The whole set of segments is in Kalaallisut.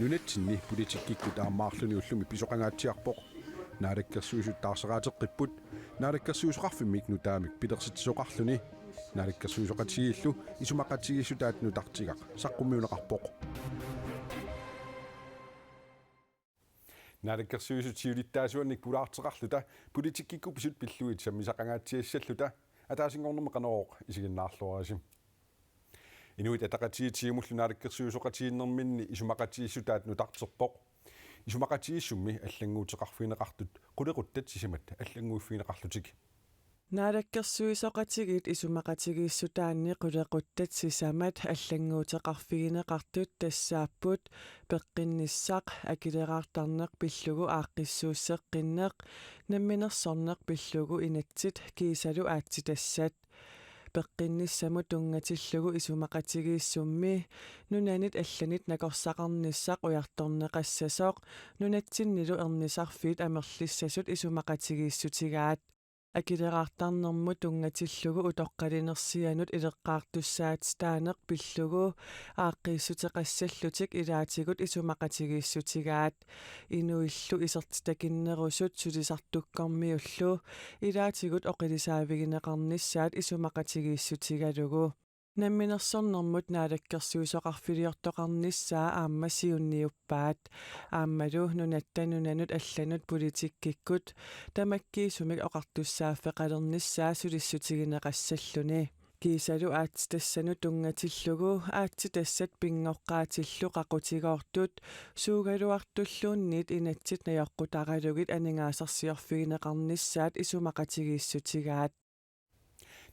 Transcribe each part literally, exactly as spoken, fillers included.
Nunatsinni politikkikkut aammaarluni ullumi pisoqangaatsiarpoq. Naalakkersuisut taarseraateqqipput, naalakkersuisoqarfimmik nutaamik pilersitsisoqarluni. Naalakkersuisoqatigiillu isumaqatigiissutaat nutartigaq saqqummiunneqarpoq. Naalakkersuisut siulittaasuannik pulaarteqarluta politikkikkut pisut pillugit sammisaqangaatsiassalluta ataasinngornermi Qanorooq isiginnaarluarisi. Inuit Ataqatigiit Siumullu naalakkersuisoqatigiinnerminni isumaqatigiissutaat nutarterpoq. Isumaqatigiissummi allannguuteqarfigineqartut qulequttat sisamat allannguiffigineqarlutik. Naalakkersuisoqatigiit isumaqatigiissutaanni qulequttat sisamat allannguuteqarfigineqartut tassaapput: peqqinnissaq, akileraartarneq pillugu aaqqissuusseqqinneq, namminersorneq pillugu inatsit kiisalu aatsitassat. Peqqinnissamut tunngatillugu isumaqatigiissummi nunanit allanit nakorsaqarnissaq ujartorneqassasoq nunatsinnilu ernisarfiit amerlissasut isumaqatigiissutigaat. Akileraartarnermut tunngatillugu utoqqalinersianut ileqqaartussaatitaaneq pillugu aaqqiissuteqassallutik ilaatigut isumaqatigiissutigaat. Inuillu isertitakinnerusut sulisartukkormiullu ilaatigut oqilisaavigineqarnissaat isumaqatigiissutigalugu. Namminersornermut naalakkersuisoqarfiliortoqarnissaa aamma siunniuppaat. Aammalu nunatta nunanut allanut politikkikkut tamakkiisumik oqartussaaffeqalernissaa sulissutigineqassalluni. Kiisalu aatsitassanut tunngatillugu aatsitassat pinngoqqaatillu qaqutigoortut suugaluartulluunniit inatsit najoqqutaralugit aningaasarsiorfigineqarnissaat isumaqatigiissutigaat.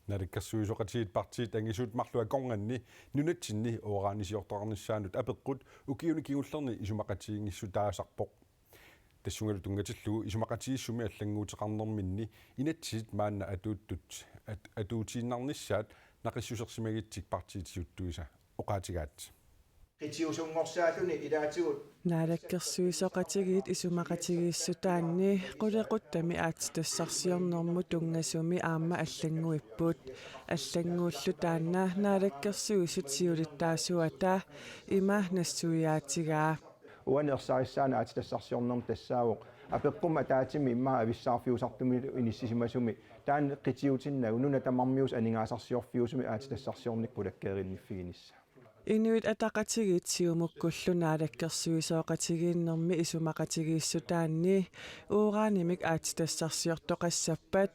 Naalakkersuisoqatigiit partiit angisuut marluk akornanni nunatsinni uranisiortoqarnissaanut apeqqut ukiuni kingullerni isumaqatigiinngissutaasarpoq. Tassungalu tunngatillugu isumaqatigiissummi allannguuteqarnerminni inatsisit maanna atuuttut at-, atuutiinnarnissaat naqissusersimagitsik partiit siuttuisa oqaatigaat. Qitiusunngorsaalluni ilaatigut. Naalakkersuisoqatigiit isumaqatigiissutaanni qulequttami aatsitassarsiornermut tunngasumi aamma allannguipput. Allannguullu taanna Naalakkersuisut siulittaasuata ima nassuiaatigaa. Uani ersarissaani aatsitassarsiornermi tassaavoq apeqqummi ataatsimik immaqa avissaarfiusartumillu inissisimasumi taanna qitiutinnagu nuna tamarmiusoq aningaasarsiorfiusumik aatsitassarsiornikkut pulakkeerinniffiginiss. Inuit Ataqatigiit Siumukkullu naalakkersuisooqatigiinnermi isumaqatigiissutaanni uranimik aatsitassarsiortoqassappat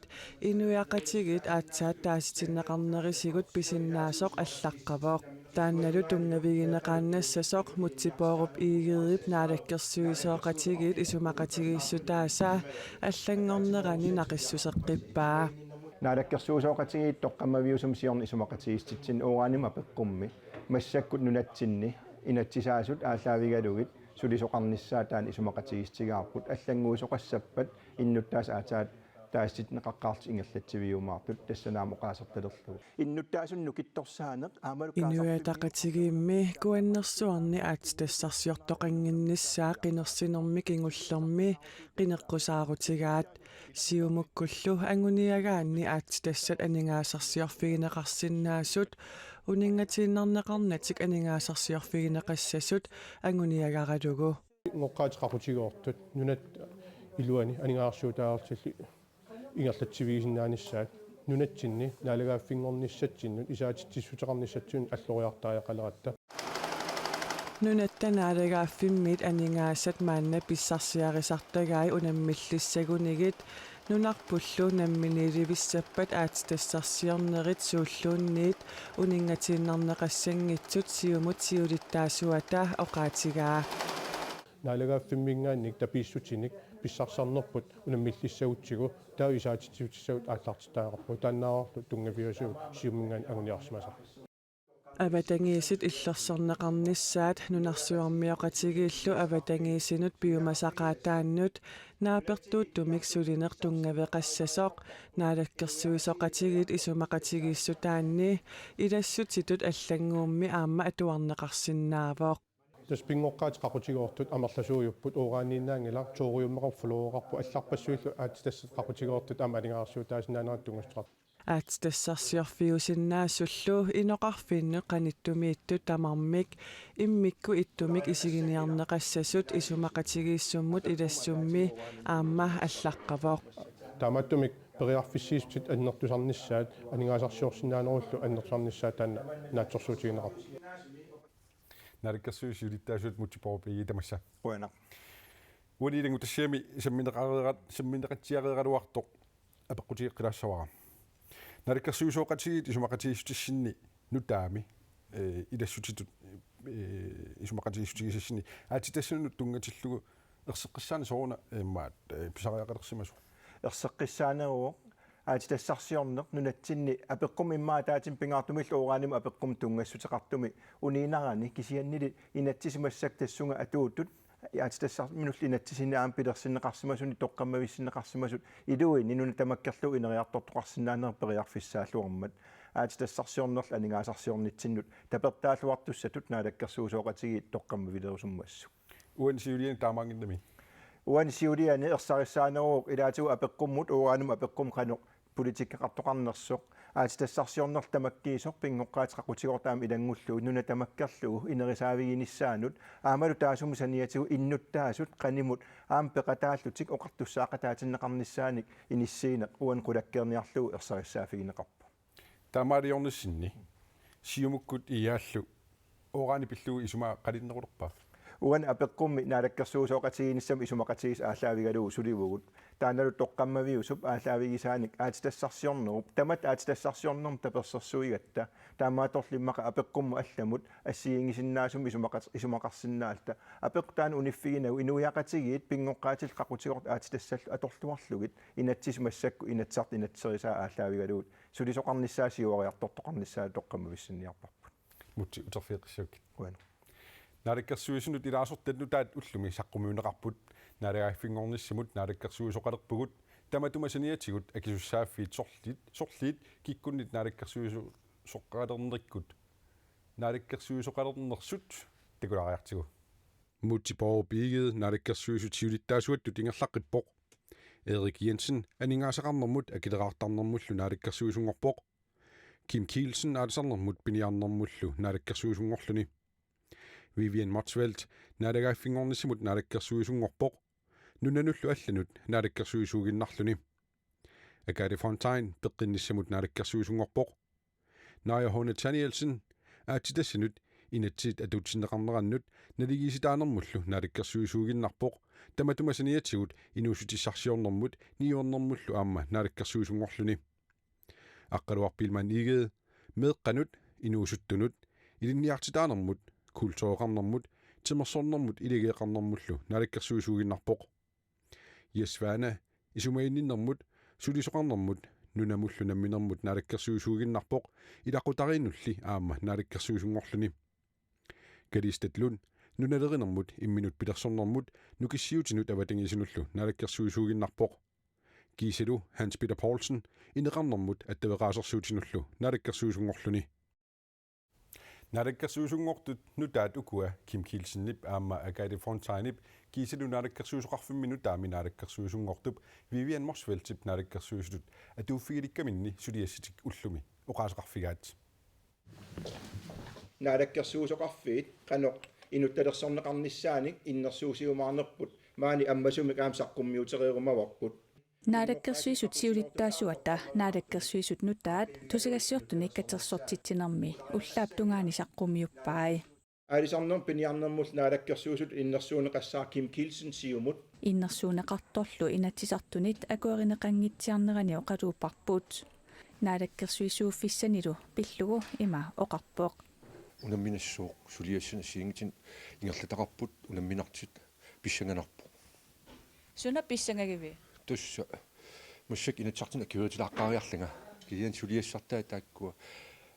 inuiaqatigiit aatsaat taasitinneqarnerisigut pisinnaasoq allaqqavoq. Taannalu tunngavigineqaannassasoq Múte Bourup Egedep naalakkersuisooqatigiit isumaqatigiissutaasa allanngornerani naqissuseqqippaa. Naalakkersuisooqatigiit toqqammaviusumik siorna isumaqatigiissutitsinni uranimik apeqqummi massakkut nunatsinni inatsisaasut aallaavigalugit sulisoqarnissaat taanna isumaqatigiissutigaarput, allannguisoqassappat innuttaasut aatsaat taasitinneqaqqaarlutik ingerlatsivigiumaartut tassani aamma oqaasertalerlugu. Innuttaasunut nukittorsaaneq aammalu Inuit Ataqatigiimmi Kuannersuarni aatsitassarsiortoqannginnissaa qinersinermi kingullermi qineqqusaarutigaat. Siumukkullu anguniagaanni aatsitassat aningaasarsiorfigineqarsinnaasut uninngatiinnarneqarnatik aningaasarsiorfigineqassasut anguniagaralugu. Ngoqqaat qaqutigoortut nunat iluani aningaasarsiutaalersillu ingerlatsivigisinnaanissaat nunatsinni naalagaaffinngornissatsinnut isaatitsissuteqarnissatsinnut alloriartariaqaleratta. Nunatta naalagaaffimmiit aningaasat maanna pissarsiarisartagai unammillissagunigit nunarpullu namminiilivissappat aatsitassarsiornerit suulluunniit uninngatiinnarneqassanngitsut Siumut siulittaasuata oqaatigaa. Naalagaaffimminngaanniit tapiissutinik pissarsisarnerput unammillissagutsigu taava isaatitsissutissagut aallartittariaqarpagut, taannaavorlu tunngaviusut Siumuminngaanniit anguniarsimasarput. Avatangiisit illersorneqarnissaat nunarsuarmioqatigiillu avatangiisinut piumasaqaataannut naapertuuttumik sulineq tunngaveqassasoq naalakkersuisooqatigiit isumaqatigiissutaanni ilassutitut allannguummi aamma atuarneqarsinnaavoq. Tassa pinngoqqaat qaqutigoortut amerlasuujupput, uraniinnaanngilaq, thoriumeqarpoq, fluoreqarpoq, allarpassuillu aatsitassat qaqutigoortut aamma aningaasarsiutaasinnaanerat tunngassuteqarpoq. Aatsitassarsiorfiusinnaasullu inoqarfinni qanittumiittut tamarmik immikkut ittumik isiginiarneqassasut isumaqatigiissummut ilassummi aamma allaqqavoq. Taamaattumik periarfissiissutit annertusarnissaat aningaasarsiorsinnaanerullu annertusarnissaat taanna naatsorsuutigineqarpoq. Naalakkersuisut siulittaasuat Múte Bourup Egede, tamassa. Qujanaq. Uani ilanngutassiami sammineqareerat-, sammineqatsiareeraluartoq apeqqutigeqqilaassavara. Naalakkersuisooqatigiit isumaqatigiissutissinni nutaami, eh, ilassutitut, eh, isumaqatigiissutigisassinni aatsitassanut tunngatillugu erseqqissaaneq sooruna, eh, immaqa, eh, pisariaqalersimasoq? Erseqqissaaneruvoq aatsitassarsiorneq nunatsinni apeqqummi immaqa ataatsimi pingaartumillu uranimut apeqqummi tunngassuteqartumi uniinnarani, kisiannili inatsisit massakkut tassunga atuuttut aatsitassarsiornerminullu inatsisinik aamma pilersinneqarsimasuni toqqammavissinneqarsimasut iluini nuna tamakkerlugu ineriartortoqarsinnaaneq periarfissaalluarmat, aatsitassarsiornerlu aningaasarsiornitsinnut tapertaalluartussatut naalakkersuisooqatigiit toqqammavilerusummassuk. Uani siuliani taamaannginnami? Uani siuliani ersarissaaneruvoq ilaatigut apeqqummut uranimut apeqqummi qanoq politikkeqartoqarnersoq, aatsitassarsiornerlu tamakkiisoq pinngoqqaatit qaqutigoortut aamma ilanngullugit nuna tamakkerlugu inerisaaviginissaanut aammalu taassuma saniatigut innuttaasut qanimut aamma peqataallutik oqartussaaqataatinneqarnissaanik inissiineq uani qulakkeerniarlugu ersarissaaffigineqarpoq. Taamaaliornissinni Siumukkut Iaallu urani pillugu isuma qalinnerulerpa? Uani apeqqummi naalakkersuisooqatigiinnissamut isumaqatigiissut aallaavigalugu sulivugut. Taannalu toqqammaviusup aallaavigisaanik aatsitassarsiornerup, tamatta aatsitassarsiornermut tapersersuigatta, taamaattorli immaqa apeqqummut allamut assigiinngisinnaasumik isumaqat-, isumaqarsinnaalluta. Apeqqut taanna uniffiginagu inuiaqatigiit pinngoqqaatillu qaqutigoortut aatsitassallu atorluarlugit inatsisit massakkut Inatsisartut inatsiserisaat aallaavigalugit sulisoqarnissaa siuariartortoqarnissaa toqqammavissinniarparput. Múte, uterfigeqqissavakkit. Qujanaq. Naalakkersuisunut ilaasortat nutaat ullumi saqqummiunneqarput naalagaaffinngornissamut naalakkersuisoqalerpugut, tamatuma saniatigut akisussaaffiit sorliit, sorliit kikkunnit naalakkersuisoqalernikkut, naalakkersuisoqalernersut takulaariartigu. Múte Bourup Egede naalakkersuisut siulittaasuattut ingerlaqqippoq. Erik Jensen aningaasaqarnermut akileraartarnermullu naalakkersuisunngorpoq. Kim Kielsen aalisarnermut piniarnermullu naalakkersuisunngorluni. Vivian Motzfeldt naalagaaffinngornissamut naalakkersuisunngorpoq, nunanullu allanut naalakkersuisuuginnarluni. Agathe Fontain peqqinnissamut naalakkersuisunngorpoq. Naja Horne Danielsen aatsitassanut inatsisit atuutsinneqarnerannut naligiissitaanermullu naalakkersuisuuginnarpoq, tamatuma saniatigut inuussutissarsiornermut niuernermullu aamma naalakkersuisunngorluni. Aqqaluaq Biilmann Egede meeqqanut, inuusuttunut, ilinniartitaanermut, kultureqarnermut, timersornermut ilageeqarnermullu naalakkersuisuuginnarpoq. Jess Svane isumaginninnermut, sulisoqarnermut, nunamullu namminermut naalakkersuisuuginnarpoq, ilaqutariinnulli aamma naalakkersuisunngorluni. Kalistat Lund nunalerinermut, imminut pilersornermut, nukissiuutinut avatangiisinullu naalakkersuisuuginnarpoq. Kiisalu Hans Peter Poulsen ineqarnermut attaveqaasersuutinullu naalakkersuisunngorluni. Naalakkersuisunngortut nutaat ukua Kim Kielsenip aamma Agathe Fontainip kiisalu naalakkersuisoqarfimmi nutaami naalakkersuisunngortup Vivian Motzfeldtip naalakkersuisutut atuuffigilikkaminni suliassatik ullumi oqaaseqarfigaat. Naalakkersuisoqarfiit qanoq inuttalersorneqarnissaanik innersuussiumaarnerput maani ammasumik aamma saqqummiutereerumavarput. Naalakkersuisut siulittaasuata naalakkersuisut nutaat tusagassiortunik katersortitsinermi ullaap tungaani saqqummiuppai. Aalisarnermut piniarnermullu naalakkersuisutut innersuunneqassaaq Kim Kielsen Siumut. Innersuunneqartorlu Inatsisartunit akuerineqanngitsiarnerani oqaluupparput. Naalakkersuisuuffissanilu pillugu ima oqarpoq. Unamminassooq, suliassat assigiinngitsunik ingerlataqarput, unamminartut pissanganarpoq. Suna pissangagivii? Tassa massakkut Inatsisartuni akueritilaaqqaariarlanga. Kisianni suliassartaat taakkua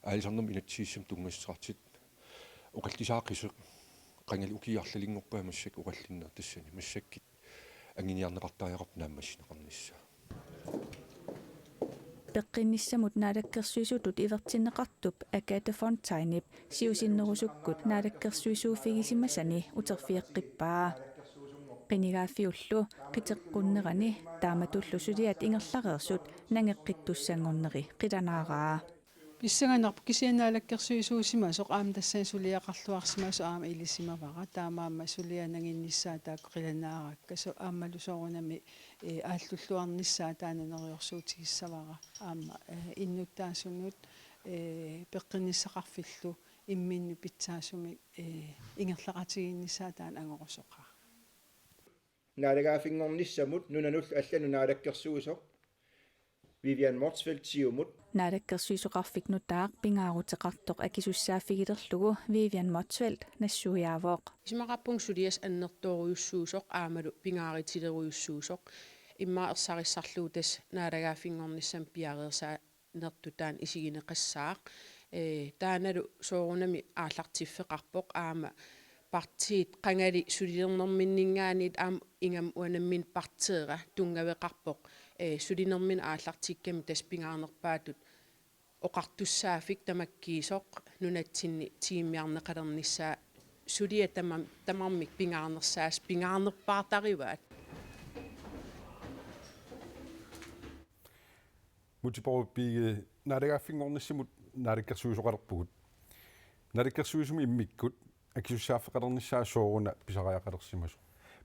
aalisarnermut inatsisissamut tunngassuteqartut oqallisaaqqisoq, qangali ukiut arlalinngorpaat massakkut oqallinneq, tassani massakkut anguniarneqartariaqarpoq naammassineqarnissaa. Peqqinnissamut naalakkersuisutut ivertinneqartup Agathe Fontainip siusinnerusukkut naalakkersuisuuffigisimasani uterfigeqqippaa. Qinigaaffiullu qiteqqunnerani taamatullu suliat ingerlareersut nangeqqittussanngorneri qilanaaraa. Pissanganarpoq kisianni naalakkersuisuusimasoq aamma tassani suliaqarluarsimasoq aamma ilisimavara. Taamaammat suliaq nanginnissaa taakku qilanaarakka, so-, aammalu soorunami, ee, aallulluarnissaa taanna neriorsuutigissavara. Aamma, ee, innuttaasunut, ee, peqqinnissaqarfillu imminnut pitsaasumik, ee, ingerlaqatigiinnissaa taanna angorusoqaaq. Naalagaaffinngornissamut nunanullu allanut naalakkersuisoq Vivian Motzfeldt Siumut. Naalakkersuisoqarfik nutaaq pingaaruteqartoq akisussaaffigilerlugu Vivian Motzfeldt nassuiaavoq. Isumaqarpunga suliassaq annertoorujussuusoq aammalu pingaarutilerujussuusoq. Immaqa ersarissarlugu tassa naalagaaffinngornissamut piareersaanertut taanna isigineqassaaq. Ee, taannalu soorunami aallartiffeqarpoq aamma partiit qangali sulilernerminninngaanniit aamma ingammik uanga nammineq partiera tunngaveqarpoq, ee, sulinermini aallartikkami tassa pingaarnerpaatut oqartussaaffik tamakkiisoq nunatsinni tiimmeriarneqalernissaa, suliat tamam-, tamarmik pingaarnersaasut pingaarnerpaartarivaat. Múte Bourup Egede, naalagaaffinngornissamut naalakkersuisoqalerpugut. Naalakkersuisumut immikkut akisussaaffeqalernissaa sooruna pisariaqalersimasoq?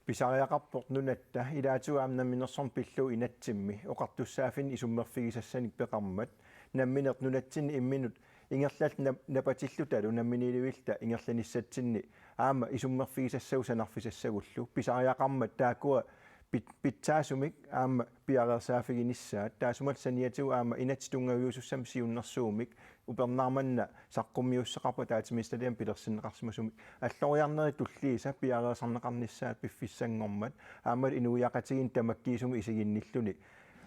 Pisariaqarpoq nunatta ilaatigut aamma namminersorneq pillugu inatsimmi oqartussaaffinnik isummerfigisassanik peqarmat, nammineq nunatsinni imminut ingerlalluta nap-, napatillutalu namminiilivilluta ingerlanissatsinni aamma isummerfigisassagut sanarfisassagullu pisariaqarmat taakkua pit-, pitsaasumik aamma piareersaaffiginissaat, taassumalu saniatigut aamma inatsit tunngaviusussamik siunnersuummik upernaaq manna saqqummiussaqarpoq ataatsimiititaliami pilersinneqarsimasumik. Alloriarnerit tulliisa piareersarneqarnissaat piffissanngormat aammalu inuiaqatigiinni tamakkiisumik isiginnilluni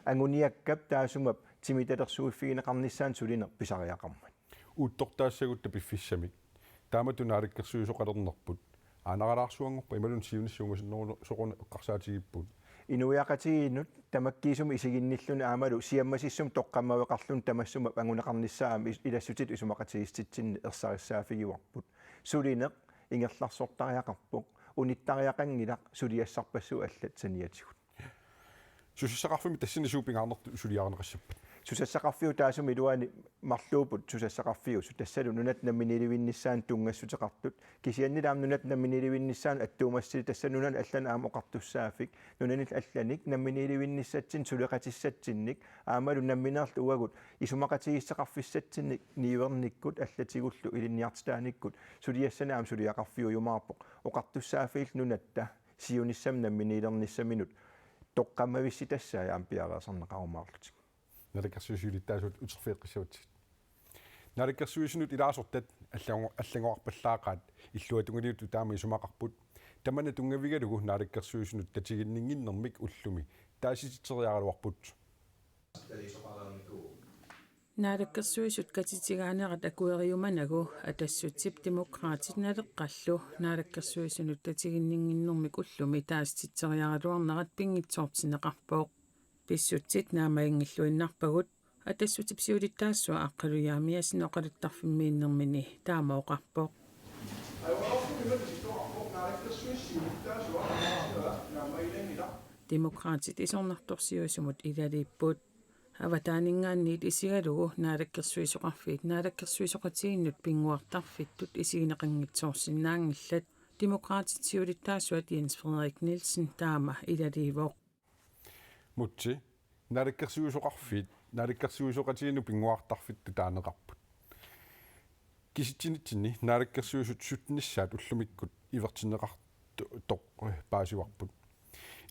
anguniakkap taassuma timitalersuiffigineqarnissaanut sulineq pisariaqarmat. Uuttortaassagutta piffissamik taamatut naalakkersuisoqalernerput aanaralaarsuanngorpat imaluunniit siunissaq ungasinnerusoq una eqqarsaatigipput? Inuiaqatigiinnut tamakkiisumik isiginnilluni aammalu siammasissumik toqqammaveqarluni tamassuma anguneqarnissaa aamma is-, ilassutitut isumaqatigiissutitsinni ersarissaaffigivarput. Sulineq ingerlarsortariaqarpoq, unittariaqanngilaq suliassarpassuit allat saniatigut. Susassaqarfimmi tassani suut pingaarnertut suliarineqassappat? Susassaqarfiup taassuma iluani marluupput susassaqarfiusut, tassalu nunat namminiilivinnissaannut tunngassuteqartut, kisiannili aamma nunat namminiilivinnissaannut attuumassutillit, tassa nunanut allanut aamma oqartussaaffik, nunanillu allanik namminiilivinnissatsinnik suleqatissatsinnik aammalu nammineerluta uagut isumaqatigiissuteqarfissatsinnik niuernikkut allatigullu ilinniartitaanikkut suliassanik aamma suliaqarfiujumaarpoq, oqartussaaffiillu nunatta siunissami namminiilernissaminut toqqammavissitassaat aamma piareersarneqarumaarlutik. Naalakkersuisut siulittaasuat uterfigeqqissavatsigit. Naalakkersuisunut ilaasortat allango-, allanngorarpallaaqaat, illuatungiliuttut taama isumaqarput. Tamanna tunngavigalugu naalakkersuisunut tatiginninnginnermik ullumi taasisitseriaraluarput. Naalakkersuisut katitigaanerat akueriumanagu Atassutip Demokraatit Naleqqallu naalakkersuisunut tatiginninnginnermik ullumi taasisitseriaraluarnerat pinngitsoortinneqarpoq. Pissutsit naammaginngilluinnarpagut, Atassutip siulittaasua Aqqalu Jeremiassen oqaluttarfimmiinnermini taama oqarpoq. Demokraatit isornartorsiuisumut ilaliipput. Avataaninngaanniit isigalugu naalakkersuisoqarfiit naalakkersuisoqatigiinnut pinnguartarfittut isigineqanngitsoorsinnaanngillat, Demokraatit siulittaasuat Jens Frederik Nielsen taama ilaliivoq. Múte, naalakkersuisoqarfiit naalakkersuisoqatigiinnut pinnguartarfittut taaneqarput. Kisitsinitsinni naalakkersuisut syttenissaat ullumikkut ivertinneqartoq paasivarput.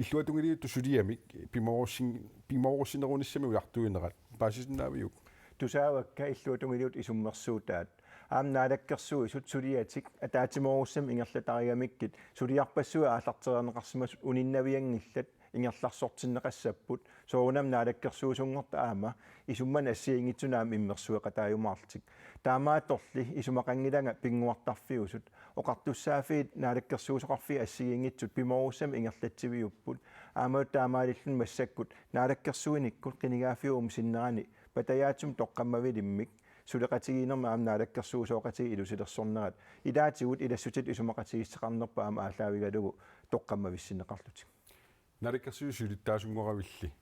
Illuatungiliuttut suliamik pimoorussin-, pimoorussinerunissamik ujartuinerat paasisinnaaviuk? Tusaavakka illuatungiliuttut isummersuutaat. Aamma naalakkersuisut suliatik ataatsimoorussamik ingerlatarigamikkit suliarpassuit aallartereerneqarsimasut uninnavianngillat, ingerlarsortinneqassapput, soorunami naalakkersuisunngortoq aamma isummanit assigiinngitsunik aamma immersueqataajumaarlutik. Taamaattorli isumaqanngilanga pinnguartarfiusut, oqartussaaffiit naalakkersuisoqarfiit assigiinngitsut pimoorussamik ingerlatsiviupput, aammalu taamaalilluni massakkut naalakkersuinikkut qinigaaffiup sinnerani patajaatsumik toqqammavilimmik suleqatigiinnermik aamma naalakkersuisooqatigiit ilusilersornerat ilaatigut ilassutitut isumaqatigiissuteqarnerput aamma aallaavigalugu toqqammavissinneqarlutik. Naalakkersuisut siulittaasunngoravilli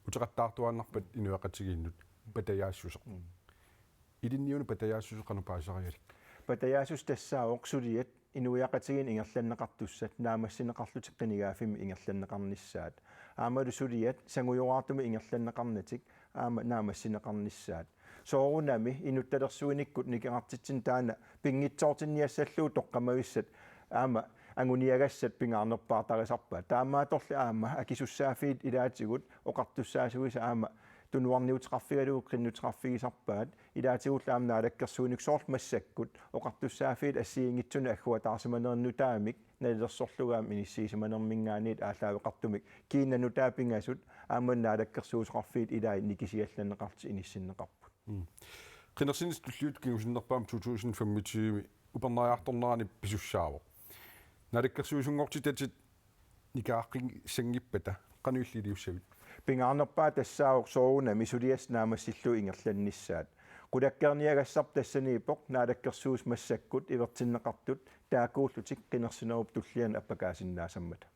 uteqattaartuaannarpat inuiaqatigiinnut patajaassuseq. Ilinniuna patajaassuseq qanoq paasisarigalugu? Patajaassuseq tassaavoq suliat inuiaqatigiinnut ingerlanneqartussat naammassineqarlutik qinigaaffimmi ingerlanneqarnissaat. Aammalu suliat sangujoraartumik ingerlanneqarnatik aamma naammassineqarnissaat. Soorunami inuttalersuinikkut nikerartitsineq taanna pinngitsoortinniassallugu toqqammavissat aamma anguniagassat pingaarnerpaartarisarpaat. Taamaattorli aamma akisussaaffiit ilaatigut oqartussaasuisa aamma tunuarniuteqarfigalugu qinnuteqarfigisarpaat. Ilaatigullu aamma naalakkersuinikkut soorlu massakkut oqartussaaffiit assigiinngitsunut agguataarsimanerit nutaamik nalilersorlugu aamma inissiisimanermiingaanniit aallaaveqartumik kiinaq nutaat pingasut aamma naalakkersuisoqarfiit ilaat nikisiallanneqartut inissinneqarput. Qinersineq tulliuttoq kingusinnerpaamik to tusind femogtyve upernariartornerani pisussaavoq. Naalakkersuisunngortitatit nikeraqqissanngippata qanoq illit iliussavit? Pingaarnerpaaq tassaavoq soorunami suliassat naammassillugu ingerlannissaat. Qulakkeerniagassarput tassaniippoq naalakkersuisut massakkut ivertinneqartut taakkuullutik qinersinerup tullianut appakaasinnaasarmata.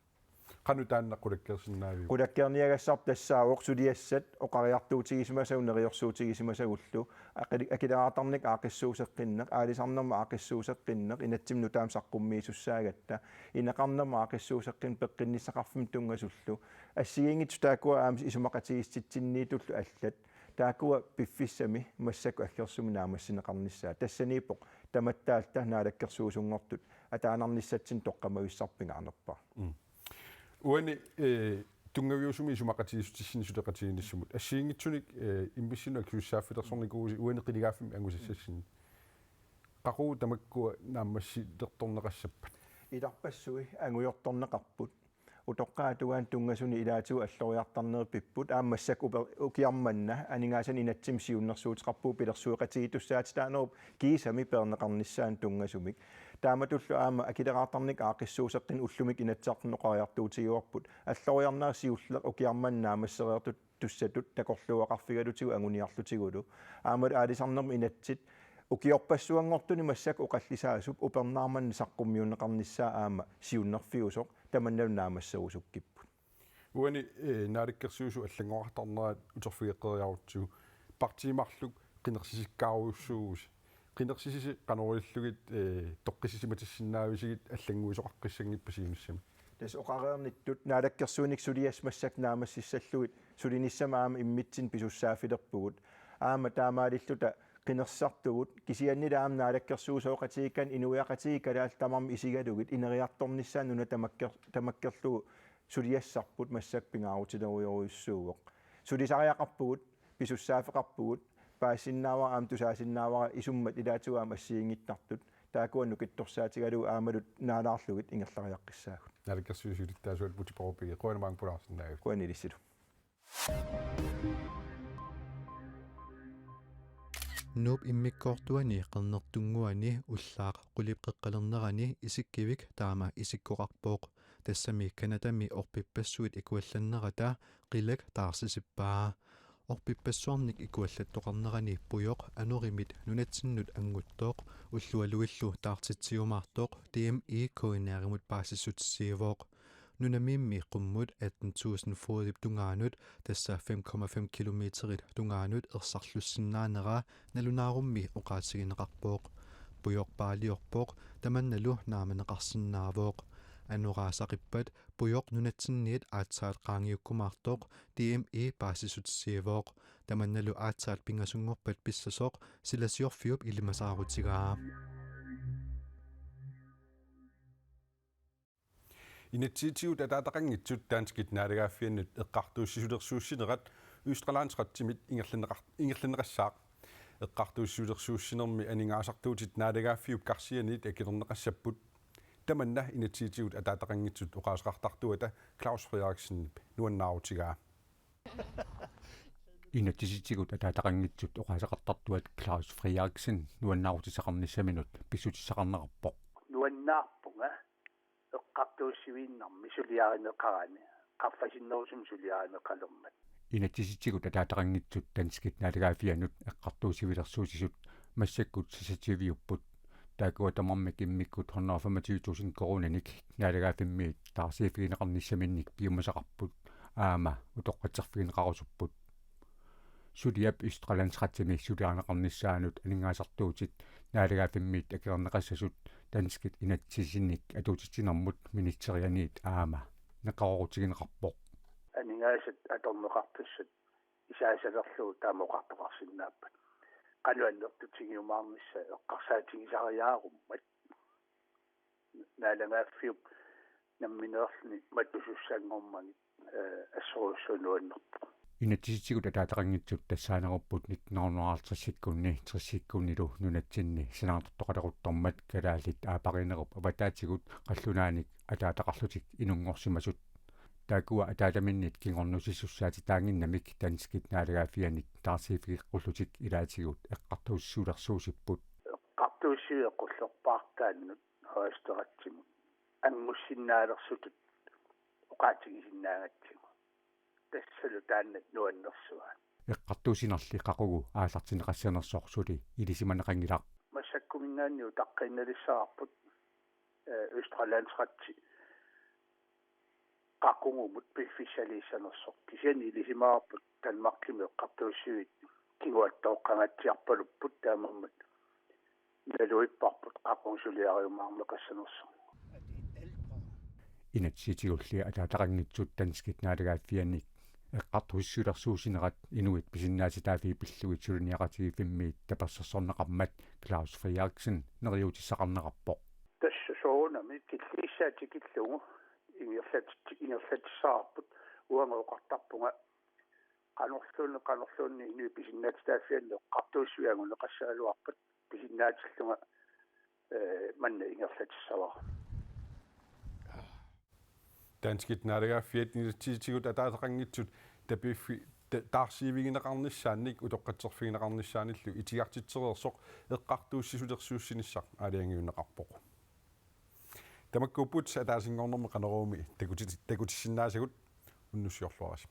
Qanoq taanna qulakkeersinnaaviuk? Qulakkeerniagassarput tassaavoq suliassat oqariartuutigisimasagut neriorsuutigisimasagullu aqili-, akileraartarnikkut aaqqissuusseqqinneq, aalisarnermut aaqqissuusseqqinneq, inatsimmi nutaamik saqqummiisussaagatta, ineqarnermut aaqqissuusseqqinneq peqqinnissaqarfimmut tunngasullu, assigiinngitsut taakkua aamma isumaqatigiissititsinniittullu allat, taakkua piffissami massakkut aggersumi naammassineqarnissaat. Tassaniippoq tamatta allat naalakkersuisunngortut ataanarnissatsinnut toqqammavissarput pingaarnerpaaq. Uani, eh, tunngaviusumik isumaqatigiissutissinnit suleqatigiinnissamut. Assigiinngitsunik, eh, immissinnut akisussaaffilersornikuuvusi uani qinigaaffimmi angusassassinni. Qaqugu tamakkua naammassilertorneqassappat? Ilarpassui angujortorneqarput. Utoqqaat tungaanut tunngasuni ilaatigut alloriartarnerit pipput. Aamma massakkut uper-, ukiaq manna aningaasanik inatsimmi siunnersuuteqarpugut pilersueqatigiittussaatitaanerup kiisami peerneqarnissaanut tunngasumik. Taamatullu aamma akileraartarnikkut aaqqissuusseqqinneq ullumikkut Inatsisartuni oqariartuutigivarput. Alloriarnerit siulleq ukiaq manna naammassereertut tussatut takorluugaqarfigalutigu anguniarlutigulu. Aammalu aalisarnermut inatsit ukiorpassuanngortuni massakkut oqallisaasup upernaaq manna saqqummiunneqarnissaa aamma siunnerfiusoq tamannalu naammasserusukkipput. Uani, eh, naalakkersuisut allanngorartarnerat uterfigeqqeriarutsigu partiit marluk qinersisikkaarujussuuvusi. Qinersisisi qanoq ilillugit, eh, toqqissisimatissinnaavasigit allannguisoqaqqissanngippata siunissami? Tassa oqareernittut naalakkersuinikkut suliassat massakkut naammassissallugit sulinissamut aamma immitsinnut pisussaaffilerpugut. Aamma taamaalilluta qinersisartugut kisiannili aamma naalakkersuisooqatigiikkaanni inuiaqatigiit kalaallit tamarmik isigalugit ineriartornissaannut nuna tamakker-, tamakkerlugu suliassarput massakkut pingaarutilerujorujussuuvoq. Sulisariaqarpugut, pisussaaffeqarpugut, paasisinnaavara aamma tusaasinnaavara isummat ilaatigut aamma assigiinngittartut. Taakkua nukittorsaatigalugu aammalu naalaarlugit ingerlariaqqissaagut. Naalakkersuisut siulittaasuat Múte Bourup Egede, qujanaq maanga pulaarsinnaagavit. Qujanaq ilissilu. Nuup immikkoortuani qernertunnguani ullaaq qulip qeqqalernerani isikkivik taama isikkoqarpoq. Tassami Canadami orpippassuit ikuallannerata qilak taarsisippaa. Orpippassuarnik ikuallattoqarnerani pujoq anorimit nunatsinnut annguttoq ullualuillu taartitsiumaartoq D M I K N R-imut paasissutissiivoq. Nunamiimmi qummut atten tusind fodip tungaanut, tassa fem komma fem kilometerit tungaanut ersarlussinnaanera nalunaarummi oqaatigineqarpoq. Pujoq paaliorpoq, tamannalu naamaneqarsinnaavoq. Anoraa saqippat pujoq nunatsinniit aatsaat qaangiukkumaartoq D M I paasissutissiivoq. Tamannalu aatsaat pingasunngorpat pissasoq silasiorfiup ilimasaarutigaa. Inatsisitigut ataataqanngitsut danskit naalagaaffiannut eqqartuussisoqarsimanerat Østre Landsretimit ingerlanneqar-, ingerlanneqassaaq. Eqqartuussisoqarsimanermi aningaasartuutit naalagaaffiup karsianiit akilerneqassapput. Tamanna inatsisitigut ataataqanngitsut oqaaseqartartuata Claus Frederiksenip nuannaarutigaa. Inatsisitigut ataataqanngitsut oqaaseqartartuat Claus Frederiksen nuannaarutissaqarnissaminut pissutissaqarnerarpoq. Nuannaarpunga eqqartuussiviinnarmi suliarineqarani, qaffasinnerusumik suliarineqalermat. Inatsisitigut ataataqanngitsut danskit naalagaaffiannut eqqartuussivilersuusisut massakkut seksogtyviupput. Taakkua tamarmik immikkut hundrede og femogtyve tusind koruuninik naalagaaffimmiit taarsiiffigineqarnissaminnik piumasaqarput aamma utoqqatserfigineqarusupput. Suliap Østre Landsretimi suliarineqarnissaanut aningaasartuutit naalagaaffimmiit akeqarneqassasut danskit inatsisinik atuutitsinermut ministerianiit aamma neqeroorutigineqarpoq. Aningaasat atorneqartussat isaasalerlugu taama oqartoqarsinnaappat. Qanoq annertutigiumaarnissaa eqqarsaatigisariaarummat. Naalagaaffiup nammineerluni matusussanngormagit, eh, assorujussuaq nuannerpoq. Inatsisitigut ataataqanngitsut tassaanerupput nitten hundrede og halvtredsikkunni tressikkunnilu nunatsinni sanaartortoqaleruttormat kalaallit aappariinnerup avataatigut qallunaanik ataataqarlutik inunngorsimasut. Taakkua ataataminnit kingornussisussaatitaannginnamik danskit naalagaaffianik taarsiiffigeqqullutik ilaatigut eqqartuussisoqarsimapput. Eqqartuussiviup qullerpaartaannut Højesteretsimi angussinnaalersutit oqaatigisinnaagatsigu. Tassalu taanna nuannersuaat. Eqqartuussinerli qaqugu aallartinneqassanersoq suli ilisimaneqanngilaq. Massakkumiingaanniit utaqqiinnalissavarput, eh, Østre Landsreti qaqugumut piffissaliissanersoq. Kisianni ilisimavarput Danmarkimi eqqartuussivik kinguattooqqangatsiarpalupput taamaammat naluipparput qaqugu suliariumaarneqassanersoq. Inatsisitigulli ataataqanngitsut danskit naalagaaffianik eqqartuussisoqarsimanerat inuit pisinnaatitaaffii pillugit suliniaqatigiiffimmiit tapersersorneqarmat Claus Frederiksen neriuutissaqarnerarpoq. Tassa soorunami killiissaa tikillugu ingerlatit-, ingerlatissavarput. Uanga oqartarpunga qanorluunniit, qanorluunniit inuit pisinnaatitaaffianni eqqartuussivik anguneqassagaluarpat pisinnaatillunga, eh, manna ingerlatissavara. Danskit naalagaaffiat inatsisitigut ataataqanngitsut tapiiffi-, ta-, taarsiiffigineqarnissaannik utoqqatserfigineqarnissaanillu itigartitsereersoq eqqartuussisulersuussinissaq aalajangiunneqarpoq. Tamakkuupput ataasinngornermi Qanoruumi takuti-, takutissinnaasagut, unnussiorluarisi.